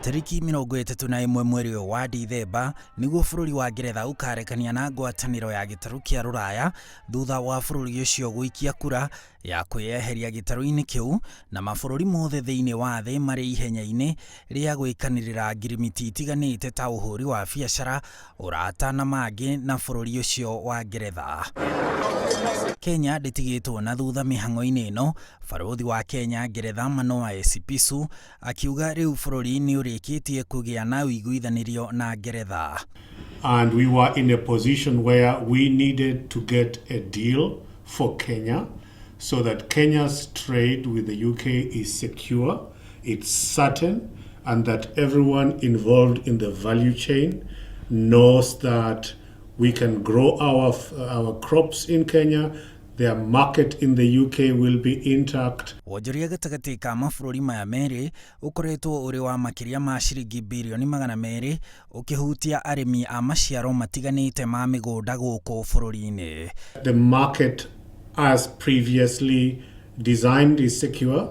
Tarĩki 31 mweri ũyũ wa Dithemba nĩguo bũrũri wa Ngeretha ũkarekania na ngwatanĩro ya gĩtarũ kĩa rũraya thutha wa bũrũri ũcio gũikia kura ya kwĩyeheria gĩtarũ-inĩ kĩu na mabũrũri mothe thĩinĩ wa thĩ marĩ ihenya-inĩ rĩa gwĩkanĩrĩra ngirimiti itiganĩte ta ũhũri wa biacara, ũrata na mangĩ na bũrũri ũcio wa Ngeretha. Kenya ndĩtigĩtwo na thutha mĩhang'o-inĩ ĩno, barũthi wa Kenya Ngeretha Manoa Esipisu akiuga rĩu bũrũri nĩ ũrĩkĩtie kũgĩa na ũiguithanĩrio na Ngeretha. And we were in a position where we needed to get a deal for Kenya so that Kenya's trade with the UK is secure, it's certain, and that everyone involved in the value chain knows that we can grow our crops in Kenya, their market in the UK will be intact. Wonjoria gatagatĩ ka mabũrũri maya merĩ ũkoretwo ũrĩ wa makĩria ma ciringi birioni 200 ũkĩhutia arĩmi a maciaro matiganĩte ma mĩgũnda gũkũ bũrũri-inĩ. The market as previously designed is secure,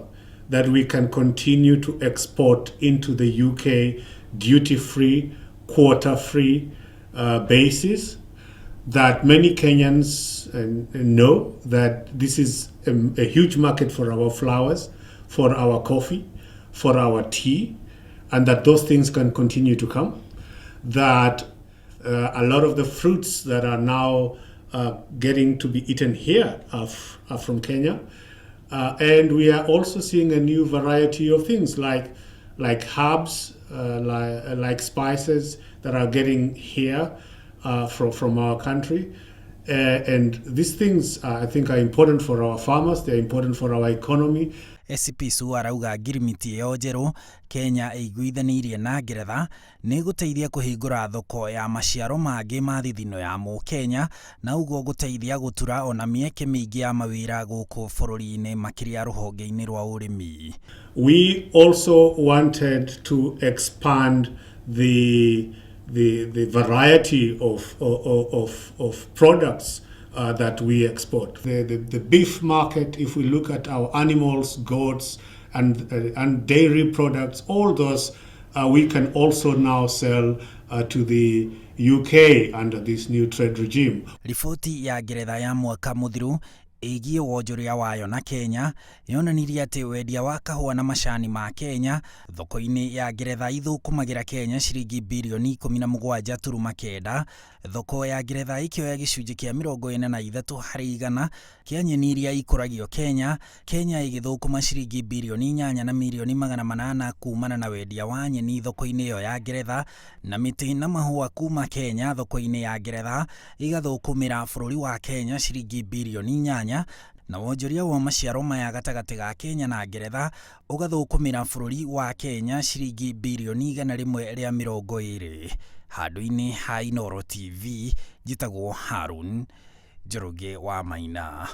that we can continue to export into the UK duty-free, quota-free basis, that many Kenyans know that this is a huge market for our flowers, for our coffee, for our tea, and that those things can continue to come. That a lot of the fruits that are now getting to be eaten here are from Kenya. And we are also seeing a new variety of things like herbs, like spices that are getting here from our country. And these things, I think, are important for our farmers, they're important for our economy. Esipisu arauga ngirimiti ĩyo njerũ Kenya ĩiguithanĩirie na Ngeretha nĩ ĩgũteithia kũhingũra thoko ya maciaro mangĩ ma thithino ya mũkenya na ũguo gũteithia gũtura ona mĩeke mĩingĩ ya mawĩra gũkũ bũrũri-inĩ, makĩria rũhonge-inĩ rwa ũrĩmi. We also wanted to expand the variety of products that we export. The beef market, if we look at our animals, goats, and dairy products, all those we can also now sell to the UK under this new trade regime. Riboti ya Ngeretha ya mwaka mũthiru ĩgiĩ wonjoria wayo na Kenya yonanirie atĩ wendia wa kahũa na macani ma Kenya thoko-inĩ ya Ngeretha ithũkũmagĩra Kenya ciringi birioni 17.9, thoko ya Ngeretha ĩkĩoya gĩcunjĩ kĩa 43% kĩa nyeni iria ikũragio Kenya. Kenya ĩgĩthũkũma ciringi birioni 8 na mirioni 800 kumana na wendia wa nyeni thoko-inĩ ĩyo ya Ngeretha, na mĩtĩ na mahũa kuma Kenya thoko-inĩ ya Ngeretha igathũkũmĩra bũrũri wa Kenya ciringi birioni 8, na wonjoria wa maciaro maya gatagatĩ ga Kenya na Ngeretha ũgathũkũmĩra bũrũri wa Kenya ciringi birioni 120. Handũ-inĩ ha Inooro TV, njĩtagwo Harun Njoroge wa Maina.